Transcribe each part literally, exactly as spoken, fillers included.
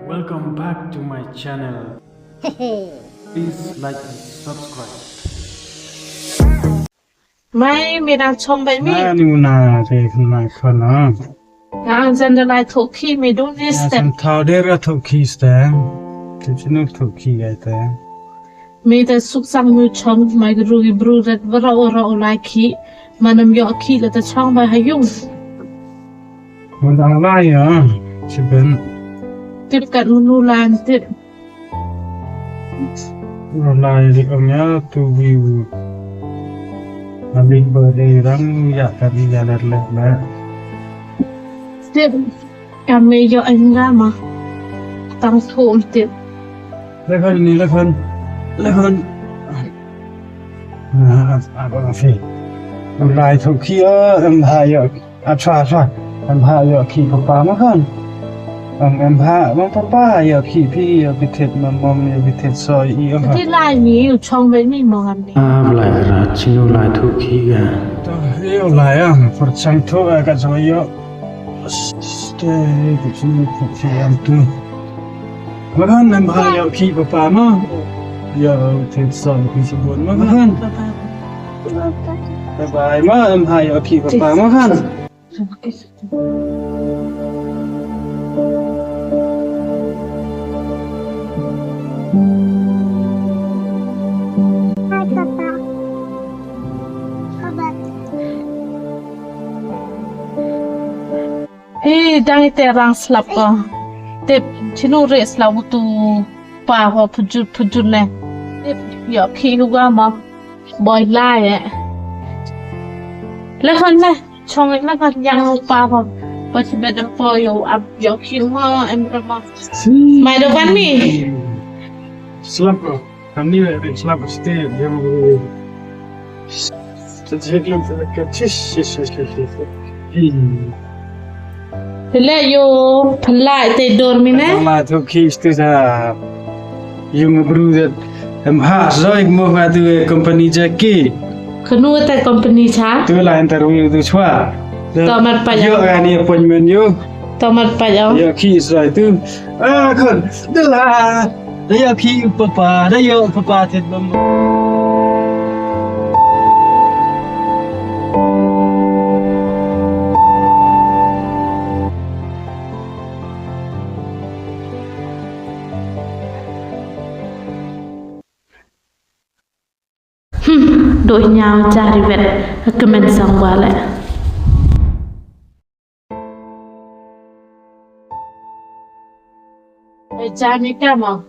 Welcome back to my channel. Please like and subscribe. Mai, mi dang chong bai mi. Na ni una re na khon na. Nga ang jan da lai thok khi mi du ni step. San thau de ra thok khi step. Tip sinu thok khi ai te. Mi te suk sang mi chong mai ru i bru ret wa ra o ra o lai khi. Manam yo khi la ta chong bai ha yung. Mun dang lai ya. Chiben. Tip kat munu lan tip. Ru lai ri ong ya tu wi wi. Amik beri rang ya kari ya ler ler na. Tip, kami yo enga ma. Tang thu um tip. Lekhon ni lekhon. Lekhon. Ah, apa fi. Ru lai thu khi ya, em ha ya. Achwa, achwa. Em ha yo khi papa ma khon. Em, em ha, ma papa yo khi phi, yo ki thied ma mom, yo ki thied soi i em ha. Ti lai mi, u chong bai mi mo ngam ni. Ah, lai ra, chinu lai thu khi ga. To, yo lai a, por chang thu a ka soi yo. Ste, ki chinu thu khi am tu. Ma khon em ha yo khi papa ma. Yo thied soi ki chibun ma khon. Bye bye ma, em ha yo khi papa ma khon. Hi, dang i te rang slap ko. Tip, chinu re slap u tu pa ho pujur, pujur ne. Tip, yo khi hu ga ma. Boi lai e. Lekhon ne. Chong na ka yang pa pa. Pa si bedang po yo ap yo khi ma em ra ma. Mai do ban mi. Slap ko. Kami le slap ste yang. Sejek lu ka chis chis chis chis. Hi. Te le yo phalai te dor mi ne. Phalai tu khi stu sa. Yung bru de. Em ha soi mo ka tu company jaki. Kanu te company cha. Tu la interview tu chwa. Tomat pa yo. Yo ani appointment yo. Tomat pa yo. Yo khi soi tu. Ah, khon. De la. Da yo khi papa, da yo papa thied bam. Hmm, do ñiaw jari wet, kmen sang wa le. Eh, jani kama.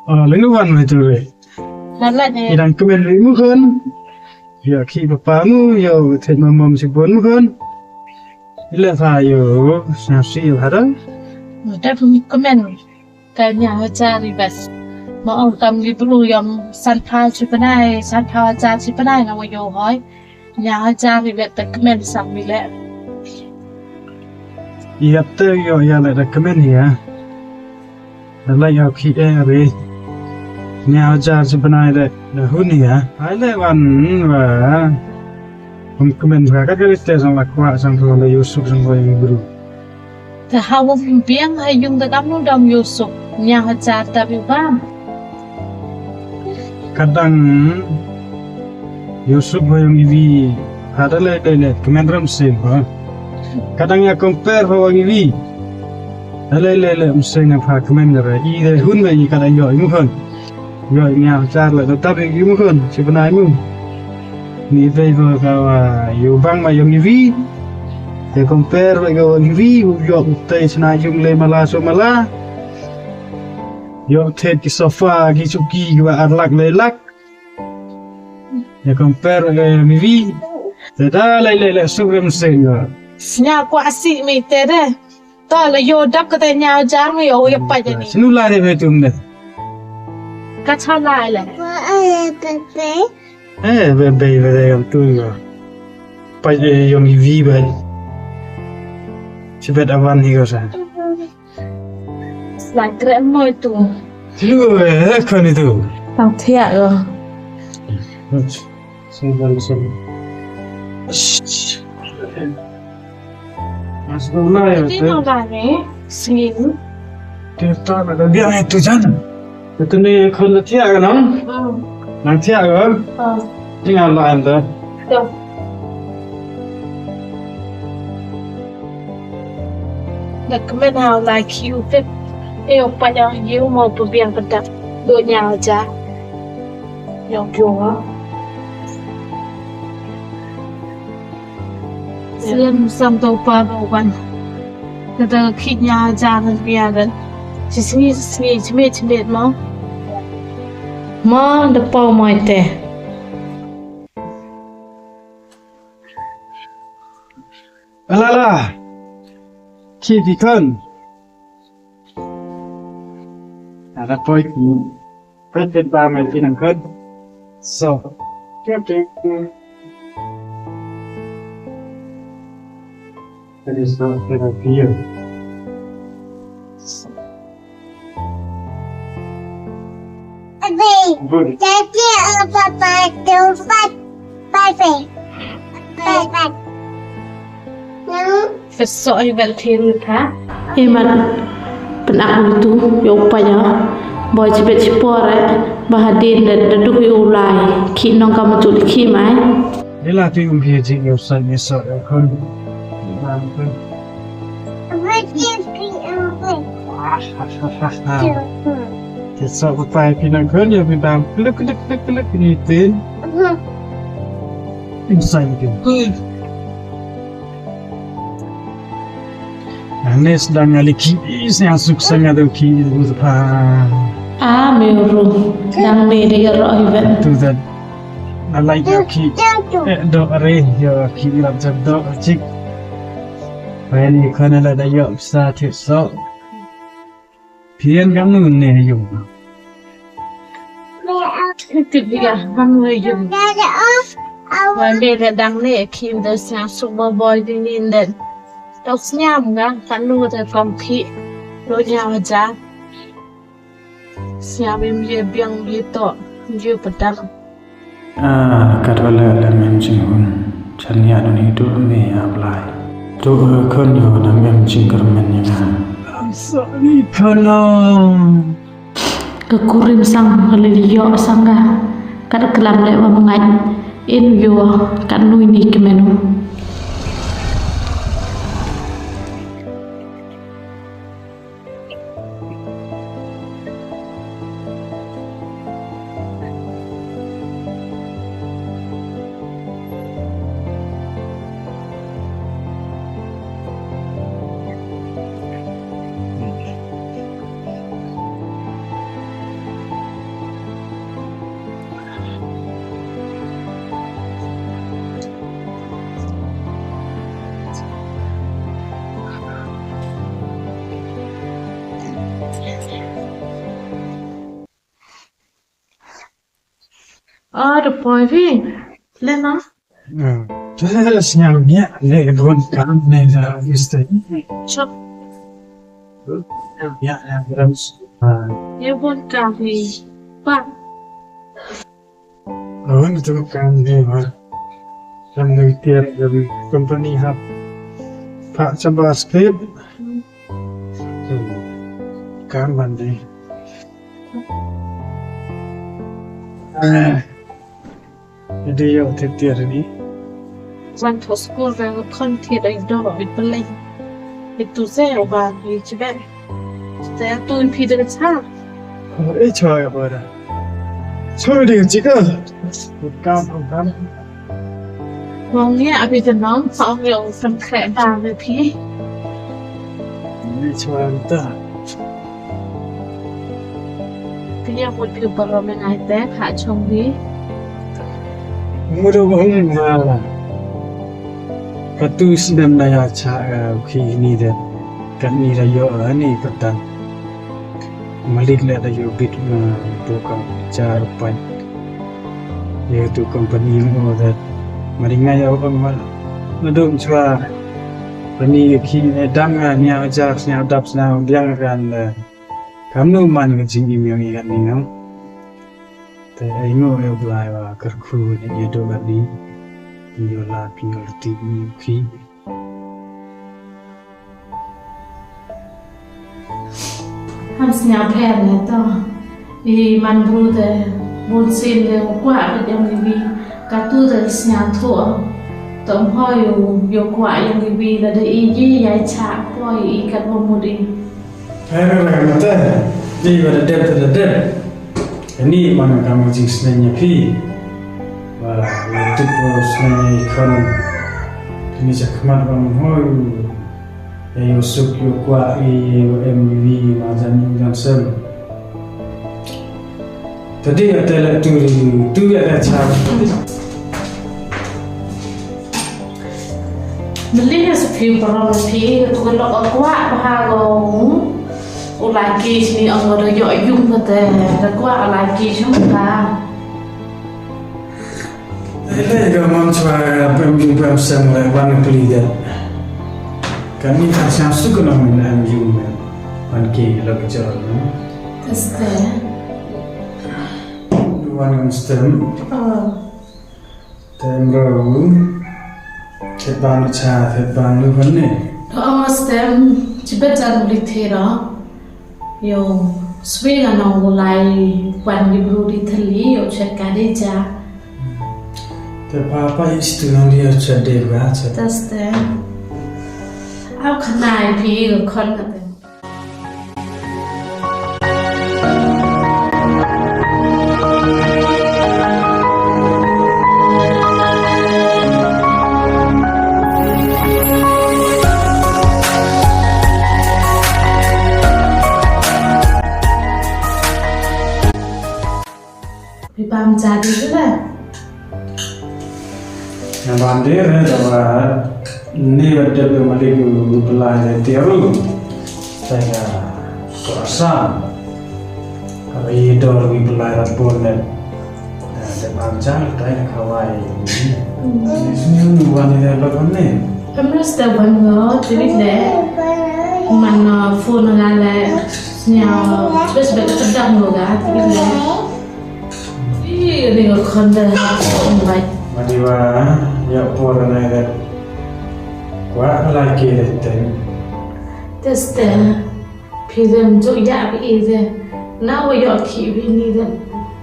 Ah, lengu wan me tu re. Lala ne. Idang kmen ri mu khon. Ya khi papa mu, ya thied ma mom si bon mu khon. Ila sa yo, sa si yo hada. Da kmen. Ka ñiaw hajar i bas. Ma ong kam li bru yong san phaw chi pnai, san phaw hajar chi pnai na wa yo hoi. Ñiaw hajar i bas ta kmen sang mi le. Yap te yo ya le ta kmen ya. Da la yo khi e re. Ñiaw hajar chi pnai le da hun ya. Ai le wan wa. Kum kmen ka ka te sang la kwa sang ko le yo suk sang ko yung bru. Te ha wa biang ha yung da kam nu dam yo suk, ñiaw hajar ta bi bam. Kadang yo suk wa yung iwi, ha da le le le, kmen ram se ko. Kadang ya compare wa yung iwi. Da le le le, mse nga pha kmen re, i de hun me i kadang yo yung hun. Yo, ñiaw hajar le, da ta bi yung hun, si bnai mu. Ni dei ho ka wa, yo bang ma yung iwi. Te compare wa ka wa iwi, yo te sna yung le mala so mala. Yo te ki sofa, ki chuki, ki wa ar lak le lak. Yo compare wa ka yung iwi. Te da le le le, suk rem se yo. Sñiaw kwa si mi te de. To la yo dap ka te ñiaw hajar mi yo ya pa jani. Sinu la re be tum de. Ka cha la le. Eh, be be be de yam tu yo. Pa je yong i vi be. Chibet awan hi ko sa. Sla kre mo tu. Sinu be, eh, khon i tu. Tang thiah ko. Sini, sini. Mas tu na ya. Ti no ba ne? Sini. Te ta na da biang itu jan. Itu ni khon da thiah ka nang. Hmm. Nang thiah ka. Hmm. Tinggal lah anda. Tuh. Da kmen hau lai ki u pip. E u pa yong yu mo pu biang pedak. Do nyau ja. Yong yu ha. Sien sam to pa ba wan. Kata khit nya ja ngan pia dan. Chi sngi chi sngi chi met chi met mo. Mo da pau mo ite. Ala la. Ki di kan. Ada poi ki. Poi ki ba me ki nang kan. So. That is not good idea. Good. Ka soh i bel thir ni tha. E man, pynap u tu, yow pa ya. Boi chibet chipor e, ba hadien da, da duk i u lai. Ki nong ka ma tu li ki mai. Ni la ti um phi ji yow sa ni sa yow khun. Ti sa u pai phi nang khun yow phi bam. Look, look, look, look, ni tin. Inside you. Anes dang ngali ki is yang suk sanga do ki is pa. Ah, me ru. Dang ne de ro i vet. Tu that. I like your ki. Eh, do are your ki lap jab do chik. When you kana la da yo sa ti so. Pien kam nu ne yung. Tip ya kam nu yung. Wa me le dang ne ki de sa suk ba boi di ni de. Tok sñiaw nga, kan nu te kong ki, lo ñiaw ja. Sñiaw im ye biang ye to, ye pedang. Ah, kat wala la men ching hun, chan ya ni tu me ablai. Tu, eh, khon yo na men ching kyrmen ya nga. I'm sorry, khon. Ka kurim sang ka le yoh sang ka, kat klam le wa mngat, in yo, kat nui ni kmen u. Ah, da poi phi. Le na. Ah, te sñiaw nia, le bun kam ne da iste. Chok. Sñiaw nia, le bun kam. Ah. Ye bun kam ni. Pa. Awan tu kam ni, ha. Kam ni tiar, kam company ha. Pa chamba script. Kam ban ni. Ah. Ide yoh te tiar ni. Wan to school ra khon ti dai do i pelai. Itu se o ba i chibe. Te tu phi de cha. E cha ya ba da. Cha de chika. Kam kam. Wong ye abi de nong, sa ong ye ong sam kre ba me phi. Ni cha ta. Kñia mut phi u parom ya ngai te, ha chong phi. Mut u hung ma. Katu snem na ya cha, eh, u khi ni de. Kan ni da yoh, eh, ni patan. Malik le da yoh bit ma tu ka char pan. Ye tu company mo da. Mari ngai ya u ma. Ma dum chwa. Pani khi ne dang, eh, nia jar, nia dap, nia biang kan, eh. Kamnu man ka jingim yong i katni no. Te ai ngo e u Blai wa kyrkhu ne i do katni. Yoh la phi yoh ti ni khi. Ham sñiaw pher ne to. I man bru te, bun sien te u kwah ka yong i wi, katu te sñiaw thoh. To ym hoi u, u kwah yong i wi, lada i ye yai chah poi i kat wa mut i. Pher ra ka mate, i wa da dep te da dep. Kani man ka kam ka jingsneng ya phi. Wa, wa tip wa sneng ya i khon. Kani chakhmat wa ym hoi u. Yow suk yow kwah i, yow em i wi ma jan yung jan sem. Tadi ate le tu, tu ya le cha. Meli ya sa phi parom phi, tu ka lok kwah bha ko. U lai ki chini ong ko da yoh yung ko te, da kwah lai ki chum ka. Ele ka mam chwa ka pem yung pem sem le wan kli de. Kani ka siam suk na min em yung ne. Wan ki lo ka jor, no? Teste. Wan em stem. Oh. Tem ro. Te ban cha, te ban lu ban ne. Oh, stem. Chibet jan li thero. Yow swi nga nong u lai wan ki bru di thylli, yow chet ka di ja. Te pa pa i stu nong di yow chet de ba chet. Teste. Au khana i phi ko khon ka te. Phi bam ja di le. Nga bam de re da wa ni wa dep ma de ku pla de tiaru. Taya ko Assam. Ka i dor ki pla ra pon de. Da bam ja taya ka wai. Ni sñiaw nu wa ni da lo ne. Em ras da wan ngo, tibit le. Man, uh, phone nga le. Sñiaw, bes bes ka dam ngo ga, tibit le. Ih, ning ko khon da, bai. Madiwa, ya por na da. Wa la ke de ten. Teste, phi dem jo ya bi i de. Na wa yoh ki bi ni de.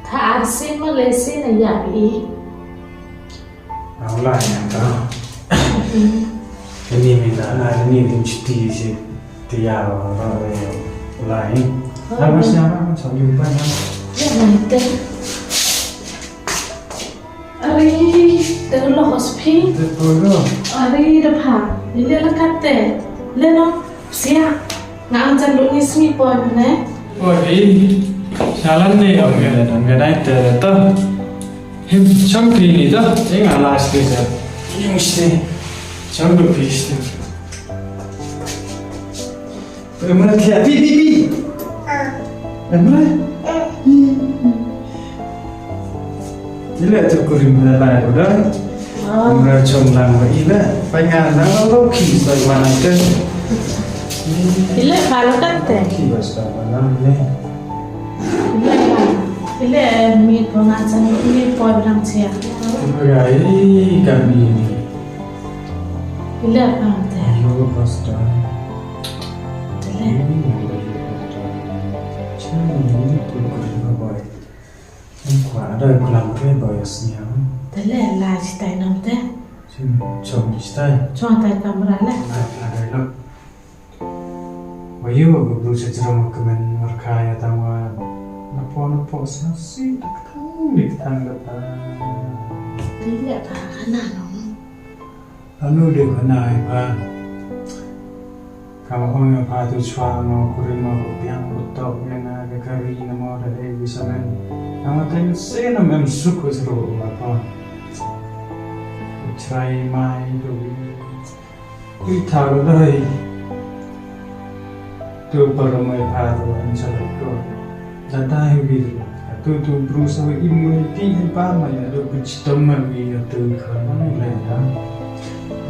Tha ar sin ma le sin ya bi i. Au la ya ta. Ni mi na, na ni dim chiti si. Tiar, ro, ro, lai. Lai mas nya, mas sa yung pa na. Ya, lai te. Ari, te lo hos phi. Te polo. Ari, da pha. Ile la kat te. Le no, sia. Nga ang chan lu ni smi po ne. Oi, salam ne, oi, ga dai te to. Him, chong phi ni to. Ing ala spe sa. Yung ste. Chong du phi ste. Emre, thiah, pi, pi, pi. Emre. Ile tu kurim na lai ko da. Emre chong lang ba ile. Pai nga na lo ki pai wan te. Ile pha lo kat te. Ki bas ta ba na ne. Ile pha. Ile mi ko nga chan mi po lang chia. Emre ai ka mi ni. Ile pha te. Lo bas ta. Tele. Chini ni tu ko ba bai. Em kwa da kulam ke ba ya sñiaw. Tele la chitai nam te. Chini chong chitai. Chong tai kamra le. Ai pla dai lo. Wa yu ko bru cha jrong ko men war kha ya tang wa. Na po na po sa si tak tang dik tang da ta. Tele pa kana no. Anu de khana i pha. Ka ong i pha tu chwa mo kurim mo ko piang ko tok ne na ka kari na mo da de wi samen. Ama teng se na mem suk ko sro ma pha. Chrai mai tu wi. Wi tha lo dai. Tu pa ro mai pha tu an sa ko. Dada hi wi. Tu tu bru sa wi im wi ti hi pa ma ya do ku chitom ma wi ya tu kha ma wi la ya.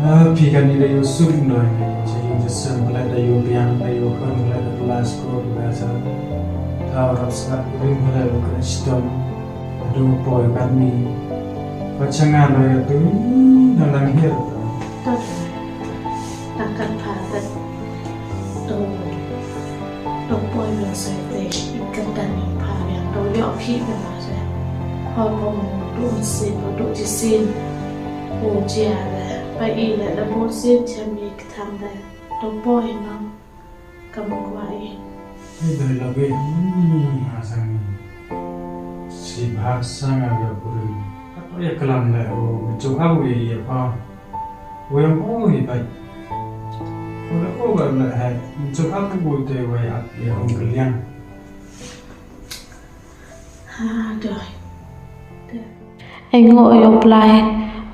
Ah, phi kan ni da yo sum da ni. Sa yu da sam la da yo biang da yo khan la da plus ko da sa. Ta rap sa wi ma la da ku chitom. Do poi kan ni. Pa changa da ya tu na lang hir. Takat pha kat. To. To Poi man sa te, i kyrdan i pha ya, to yoh phi ka ma se. Hoi pom du sien, du chi sien. U jia le, pa i le, le bu sien chem i kthang le. To poi no, ka ma kwah i. Ni doi la be, hmm, ha sang ni. Si bha sang a ya puri. Ka to ya klam le, o, mi chu ha u ya pa. Wei ong o hi bai. Wei ong o bai mlai hai. Jop ap u te wei ap ya ong kaliang. Ha, doi. Ei ngo o yoh plai.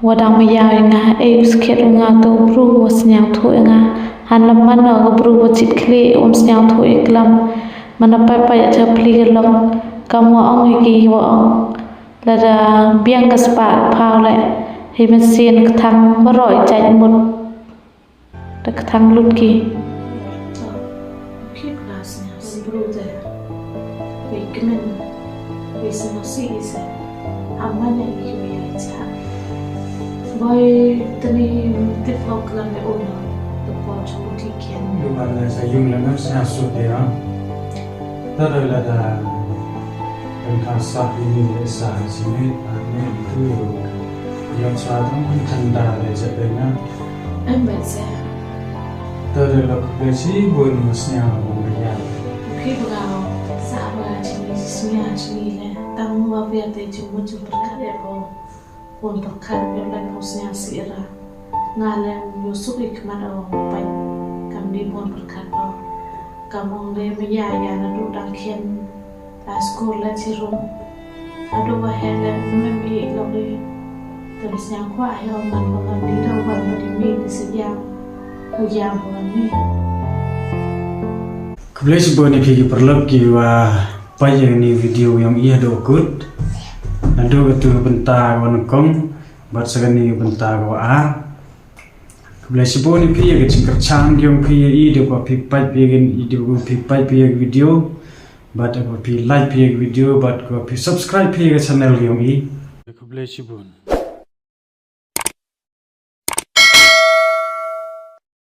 Wa dang ma ya nga, ei u skhet u nga to bru wa sniang thu nga. Han lam man no ka bru wa chit khlieh um sniang thu i klam. Mana pai pai ya cha pli ka long. Kam wa ong i ki wa ong. Lada biang ka spah ka phaw le, hi mynsiem ka thang baroh i jait mut. Da ka thang lut ki. Ki klas ni, si bru de. Wei kmen, wei si no si i se. Amana i wei i cha. Boi tani tip hok lam le ono. Te poi chu ti kian. Lu ban le sa yung le na sa su de ha. Ta da la da. Kan ka sa ini le sa sini, ane itu. Yang sa dang kan da le sa pena. Em ben se. Ta da la khublei chibun ma sniang mo ma ya. Phi bra, sa bra chini sniang chini le. Tang wa bia te chu mo chu pyrkhat e bo. Bun pyrkhat yow lai phaw sniang si ra. Nga le yow suk i khmat o pai. Kam ni bun pyrkhat o. Kam ong le maya ya na du dang khian. La school le chi rum. Adu wa he le mem i lo le. Kam sniang khwa he o man ko kam ni da wa ma di mi di si ya. Ku ya wa ni. Khublei chibun i phi ki paralok ki wa peit ya kani video yong i hadooh kut. Nadooh katu ka bynta ka wa nyngkong, bad sa kani ka bynta ka wa ar. Khublei chibun i phi ya ka jingkyrchan yong phi ya i, da wa phi peit phi ya ka, i da wa phi peit phi ya ka video, bad da wa phi like phi ya ka video, bad wa phi subscribe phi ya ka channel yong i. Khublei chibun.